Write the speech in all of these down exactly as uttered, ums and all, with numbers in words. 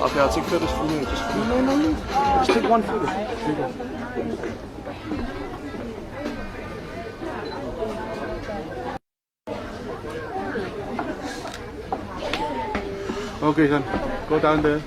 Okay, I'll take care of this for you. Just no, no, no, no. Just take one photo. Take one. Okay, son. Go down there.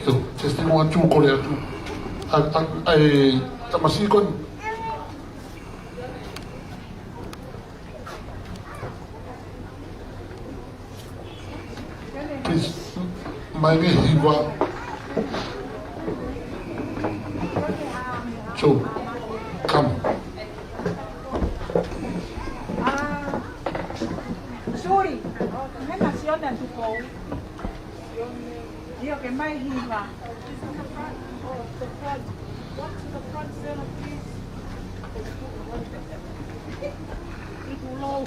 So, just one, two, kole atu. ʻA, ʻa, ʻa e tamasiʻi ko eni. Please, mai mei he hiva. So, come. Sorry. Hena Sione Tupou. ʻIo, ke mai hiva. One to the front, one to the front center, please. Itu low.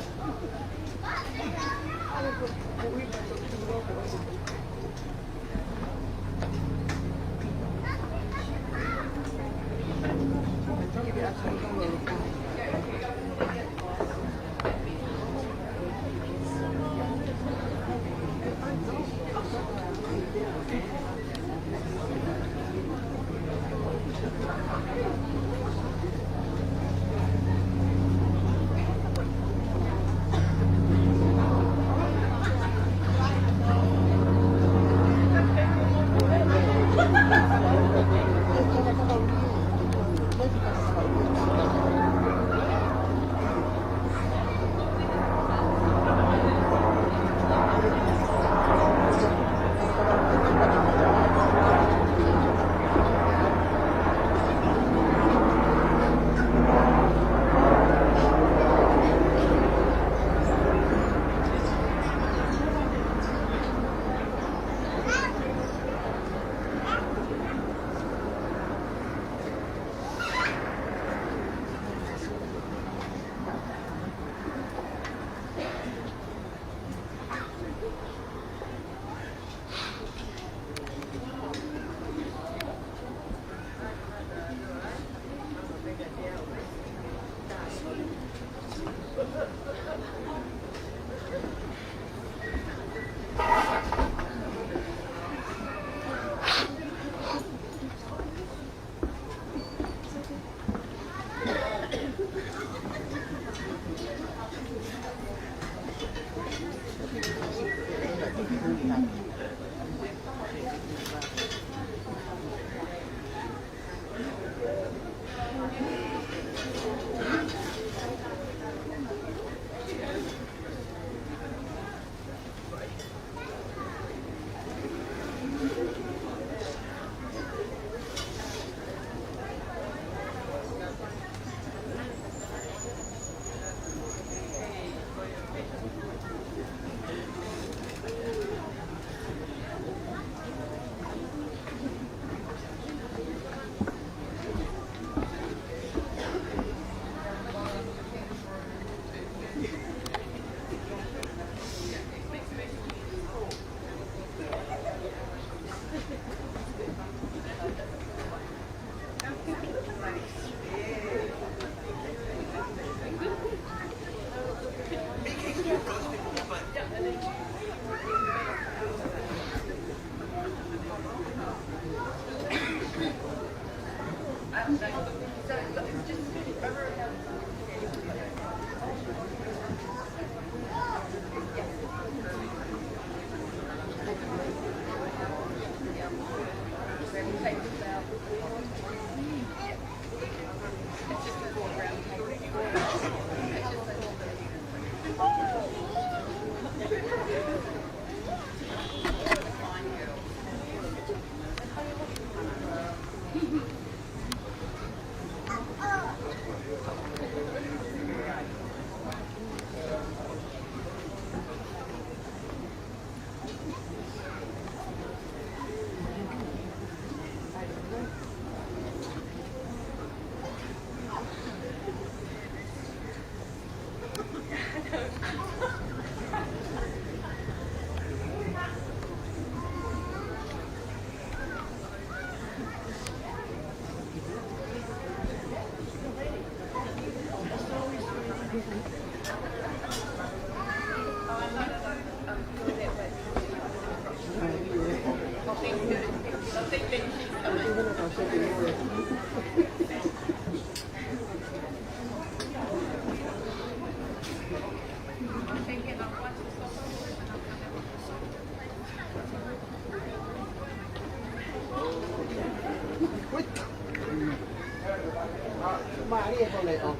Maria ko le o.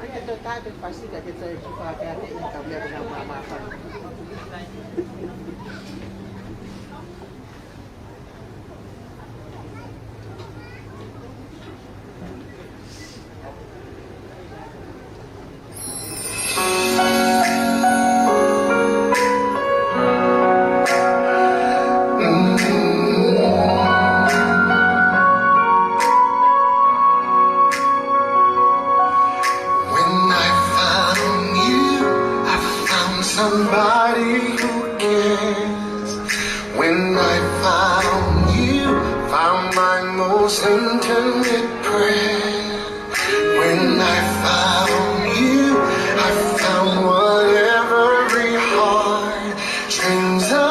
Ai ke tō tātou pasi ka ke tō e kipa ke ake i ka mea ke nau māmā. When I found you, I found somebody who cares. When I found you, found my most intimate prayer. When I found you, I found what every heart dreams of.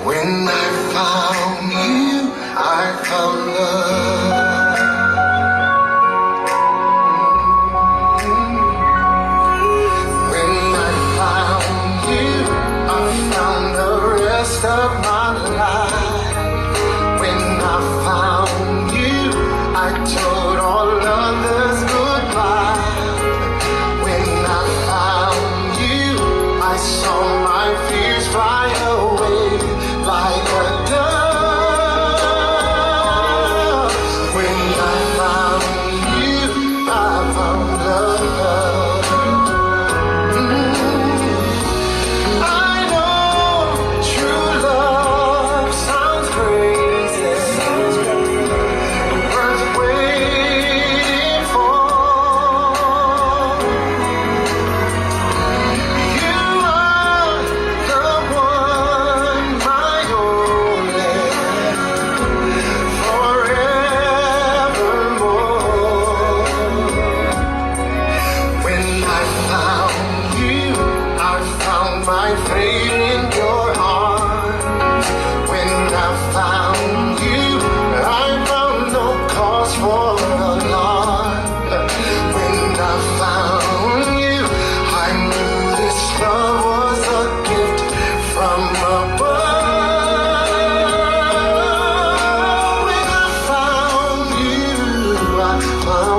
When I found you, I found love. When I found you, I found the rest of my life. When I found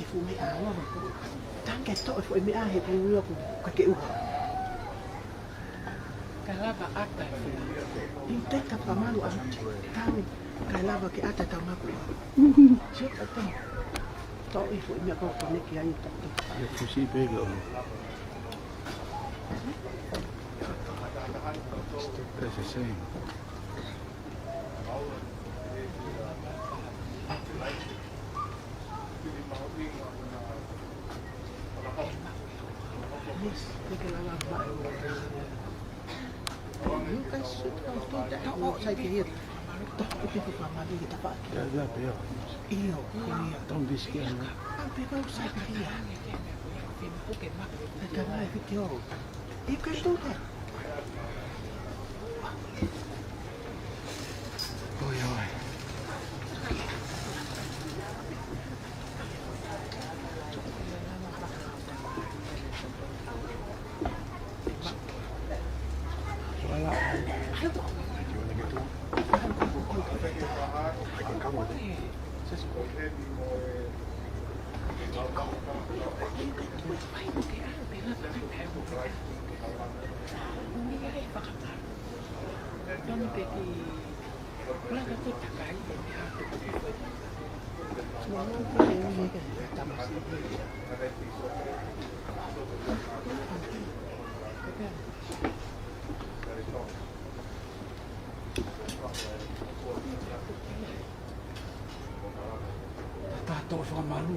ki he fuʻu meʻa ʻa Lolo. Tangi ke toʻo e foʻi meʻa he pulu ia ʻoku ʻikai ke ʻuha. Ka lava ʻata e fua. ʻIo, te ta fakamālō ʻaupito. Tangi, ka lava ke ʻata e tau maku. Sio ka tau. Toʻo e foʻi meʻa ko ʻoku ne ki ai e tau. Ia fusi pē ke ʻoho. That's the same. Yes, they can allow that. You guys should go do that. Oh, oh, side here. Don't be too far, my baby, the fuck. Yeah, yeah, yeah. Io, io. Don't be scared, man. Don't be go side here. They can lie with you. You can do that. Oi, oi. Voilà. Tato fakamalu.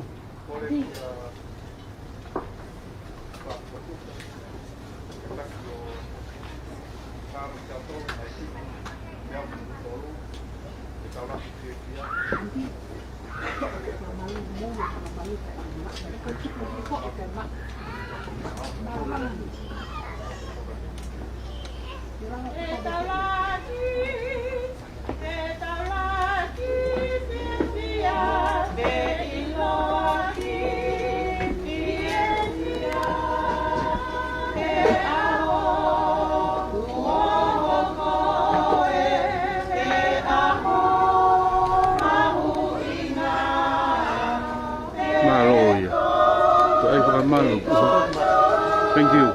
Mālō ia. Ko e fakamalu. Thank you.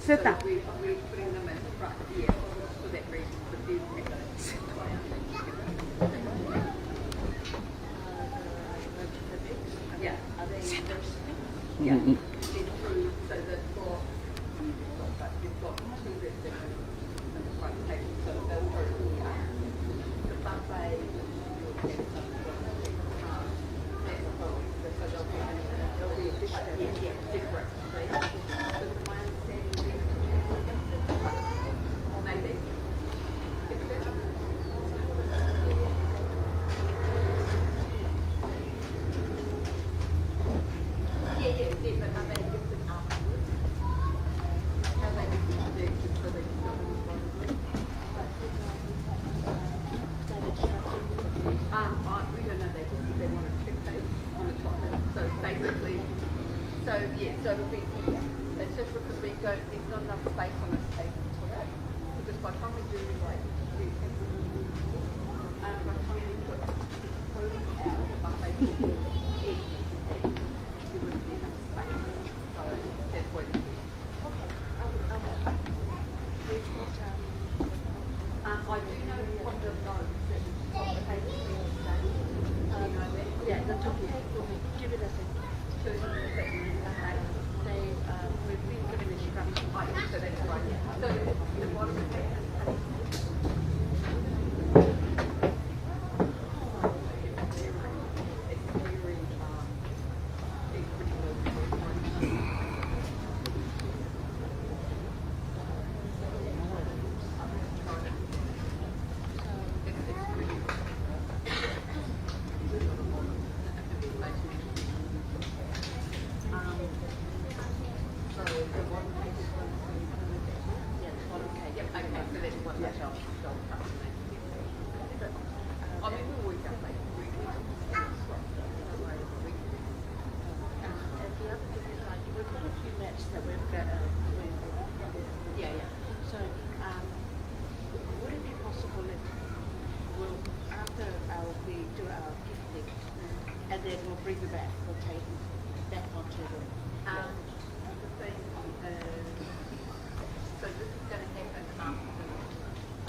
Seta. Yeah. Mm, mm. Um, I, we don't know, they just, they want to check those on the top. So basically, so yeah, so it'll be, it's just because we don't, there's not enough space on this table for that. Because by the time we do, like, we, um, by the time we put the food out, the buffet will be empty. There wouldn't be enough space. So that's what it is. Um, I do know from the notes that it's got the paper being done. Do you know that? Yeah, the top cake will be given as a two, but they, um, we've been given instructions. Oh, yeah, so that's right. So the bottom of the paper. And the other thing is, like, we've got a few mats that we've got, uh, we, yeah, yeah. So, um, would it be possible if we'll, after our, we do our gifting, and then we'll bring them back, we'll take them back onto the, um, the thing, uh, so this is gonna happen after the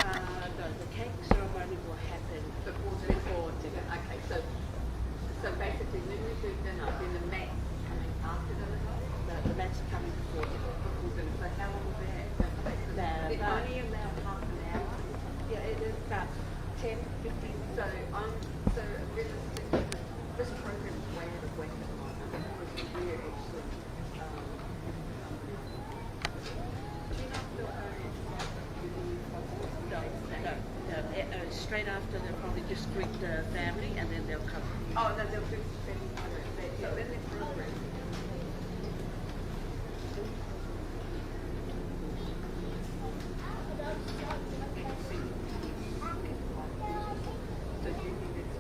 Uh, no, the cake ceremony will happen before dinner. Before dinner. Okay, so, so basically, when we do dinner, then the mats coming after dinner? The, the mats are coming before dinner. Before dinner. So how long will that take? About, it only about half an hour. Yeah, it is about ten, fifteen. So, um, so realistically, this program is way out of whack at the moment because we're actually, um, No, no, no, uh, straight after, they'll probably just greet the family and then they'll come. Oh, no, they'll do family. So in the program. So do you think it's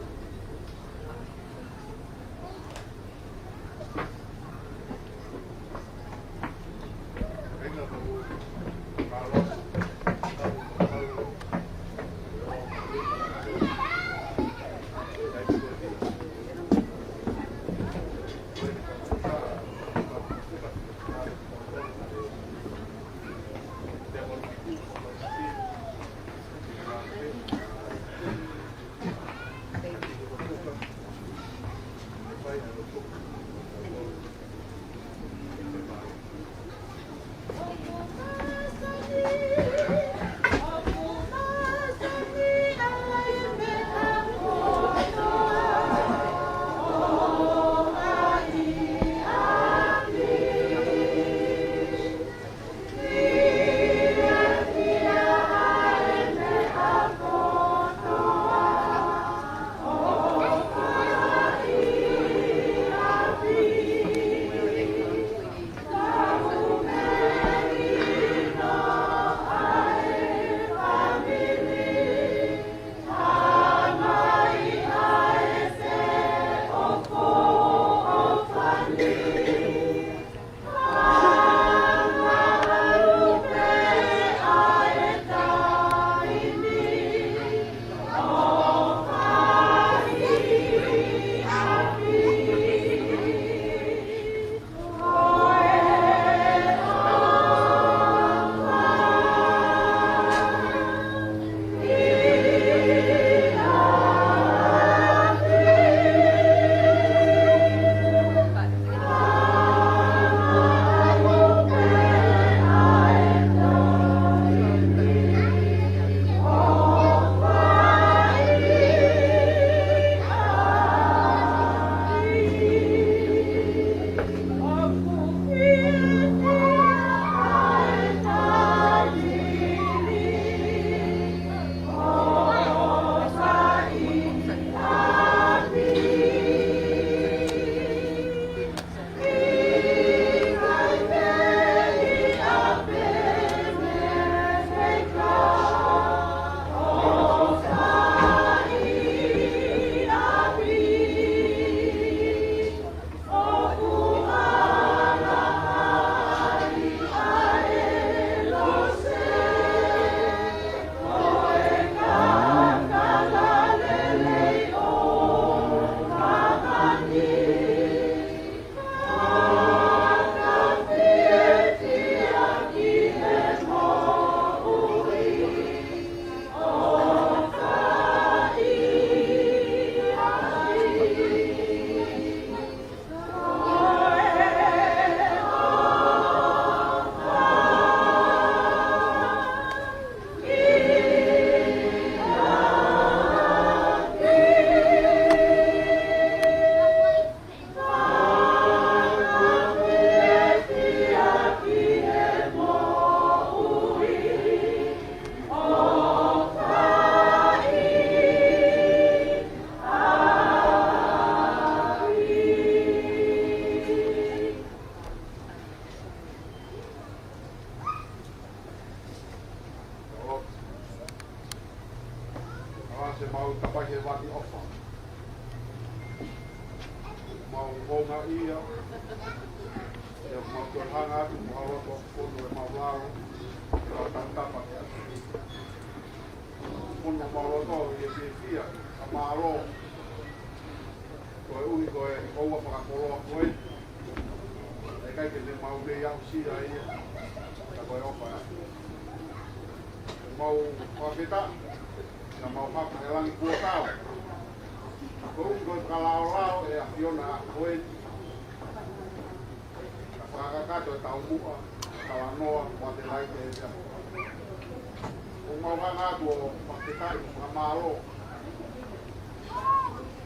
Mau tapai he vani ʻofa. Mau houngaʻia. ʻIo, mau toe hanga atu mo ha loto fono e mau lao. ʻE mau tautapa ke atu. Fono mau loto ʻi he fiefia, ka mālō. Koeʻuhi ko e ʻoua fakakoloa ko ē. ʻE ʻikai ke ne mau mei aʻusia ia. Ka ko e ʻofa ē. Mau fakafetaʻi. Naʻa mau hapa he langi kuo tau. Koeʻuhi ko e fakalaolao ʻe ʻAfiona ʻa ko ē. Ka fakakakato e taumuʻa, talanoa, mo te lai te ia. ʻOku mau hanga atu ʻo fakafetaʻi mo fakamālō.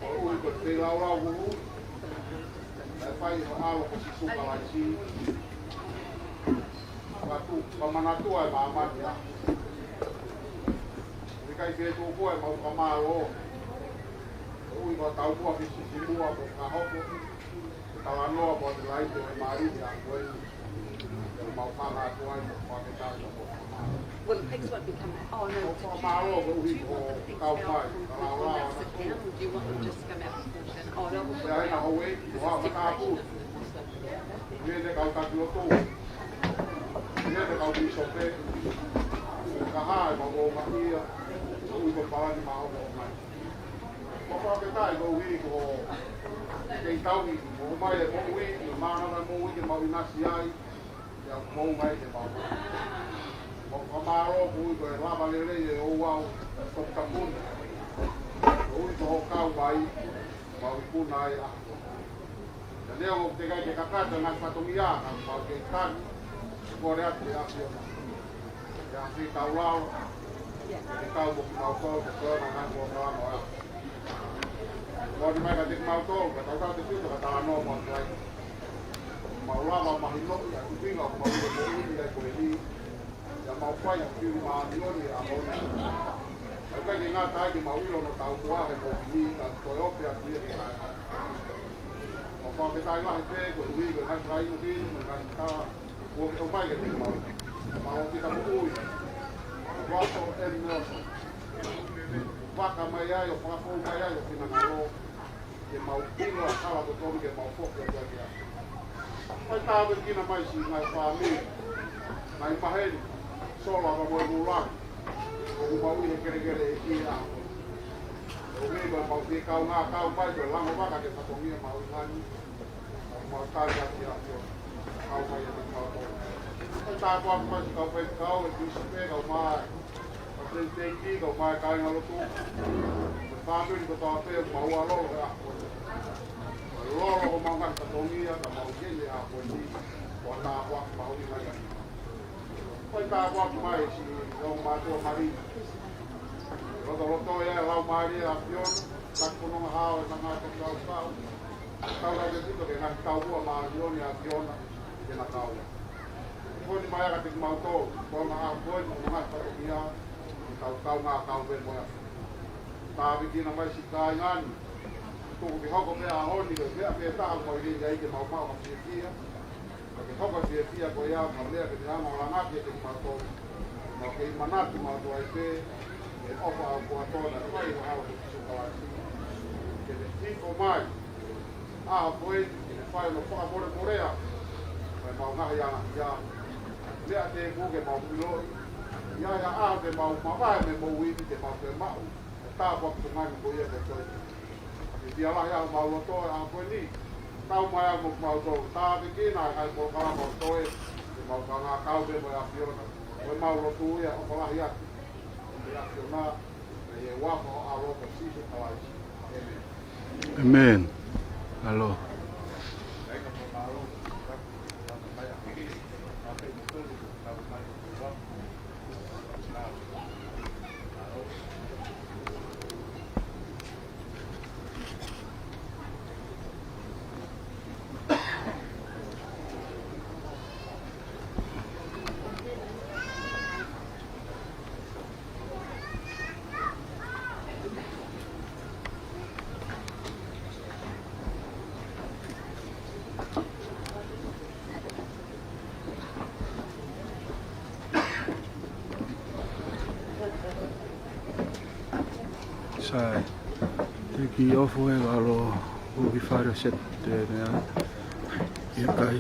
Koeʻuhi ko e feilaulau ʻuʻu. ʻE fai ho ʻAlo ko Sīsū Kalaisi. Fakatu, fakamanatua e māmani ʻa. ʻIkai ke tuku e mau fakamālō. Koeʻuhi ko e taumuʻa ke sisimua ko ka hoko. Talanoa mo te lai te mai ʻa ko ē. Te mau hanga atu ai mo fakafetaʻi mo fakamālō. Well, pigs won't be coming. Oh, no. Mau fakamālō koeʻuhi ko e kau mai. Talanoa. Sit down, or do you want them just to come out and sit down? Oh, no, we'll put them out. Ia, ʻa ia, hou ē, ko ha fakatapu. Ia, te kau taki lotu. Ia, te kau pīsope. Ka hā, mau ō mai ia. Koeʻuhi ko e palani mau ō mai. Mau fakafetaʻi koeʻuhi ko e kei tauhi, mo mai e moʻui, mo mana na moʻui ke mau ʻinasi ai, ia mau mai ke mau. Mau fakamālō koeʻuhi ko e lava lelei e ouau, tokotapuni. Koeʻuhi ko ho kau mai, mau ikuna ai ʻa. Ka neongo ʻoku teʻeki ai ke kakato e ngaahi fatongia, ka mau kei tanu, ʻe kole atu ki he ʻAfiona. ʻE ʻAfio ʻi taulalo, ʻe kau mo kinautolu, ke toe ʻa e ngaahi polokalama ʻo e ʻaho. Moʻoni mai kiate kimautolu, ka tau tau te pito, ka talanoa mo te lai. Mau lava mahinoʻi ʻa e ʻuhinga ʻoku mau ʻilo moʻui ai ko eni. Ia mau fai ha fili māʻoniʻoni ʻa hono. ʻOku ʻikai ke ngata ai ke mau ʻilo hono taumuʻa he moʻui ni, ka toe ope atu ia ke ngata. Mau fakafetaʻi lahi pē koeʻuhi ko e ngaahi fai ʻuhi, mo e ngaahi tala, kuo ke ʻomai kiate kimautolu. Mau ʻosi ka moʻui. Russell M. Nelson. Faka mai ai, ʻo fakafou mai ai, ʻo finangalo. Ke mau ʻilo ʻa e hala totonu ke mau foki atu ai ki ai. Fai tāpuekina mai siʻi ngaahi fāmili, ngaahi maheni, Sola mo e Lula. ʻOku mau ʻi he kelekele ʻEiki ʻa. ʻOku mau fie kaungā kau mai ko e lango vaka ke fatongia mau ngani. ʻOku mau tali atu ia ʻAfiona. Kau mai ʻa te mau tō. Fai tāpuaki mai siʻi kau faifekau, e pīsope, kau mai. Palesiteni, kau mai kāingalotu. Mo e fāmili kotoa pē, mau ʻa lolo he ʻaho ni. Lolo ʻo mau ngaahi fatongia, ka mau kene ʻaho ni. Ko e tāpuaki mau ʻi ai. Fai tāpuaki mai siʻi ongo mātuʻa mali. Lotoloto ia e laumālie ʻa ʻAfiona, taki fononga hao e tangata kau kau. Tau lau ke tito ke ngaahi taumuʻa māʻoniʻoni ʻa ʻAfiona, ke na kau. Foni mai ʻa kiate kimautolu, ko e ngaahi ʻaho ko eni mo e ngaahi fatongia, ke tau kaungā kau pē mo ia. Tāpuekina mai siʻi kāinga ni, tuku ke hoko pē ʻaho ni, ko e meʻa pē taha ʻoku mau ʻi ai ke mau maʻu ha fiefia. Ka ke hoko fiefia ko ia, ka meʻa ke te anga o langa kiate kimautolu. Mau kei manatu mau tuai pē, ʻe ʻofa ʻa e ʻOtua na fai ʻa e ʻAlo ko Sīsū Kalaisi. Ke te hifo mai. ʻA ko ē, ke ne fai hono fakamolemoleʻi ʻa e mau ngaahi angahala. Meʻa tēpū ke mau ʻiloʻi. ʻI ai ha ʻaho te mau mavahe mei he moʻui ni te mau toe maʻu e tāpuaki fungani ko ia ke toe. Ke fie lahi ʻa homau loto ʻa ko eni. Tau mai ʻa mo mau tō. Tāpuekina ʻa e polokalama ʻo toe. Ke mau kaungā kau pē mo e ʻAfiona. Ko e mau lotu ia ʻoku lahi atu. Ko e ʻAfiona. ʻI he huafa ʻo e ʻAlo ko Sīsū Kalaisi. ʻĒmeni. ʻĒmeni. ʻAlo. ʻAi. Te u kiʻi ʻofa he ʻalu ʻo ʻuluaki fale ʻo set e meʻa. ʻIo, kai.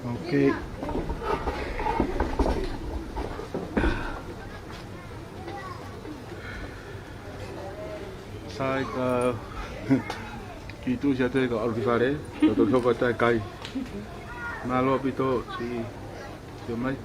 Ok. Sai, ka kiʻi tuʻusi atu ē ka ʻalu ki fale, ka toki hoko atu e kai. Mālō ʻaupito, si, si mai.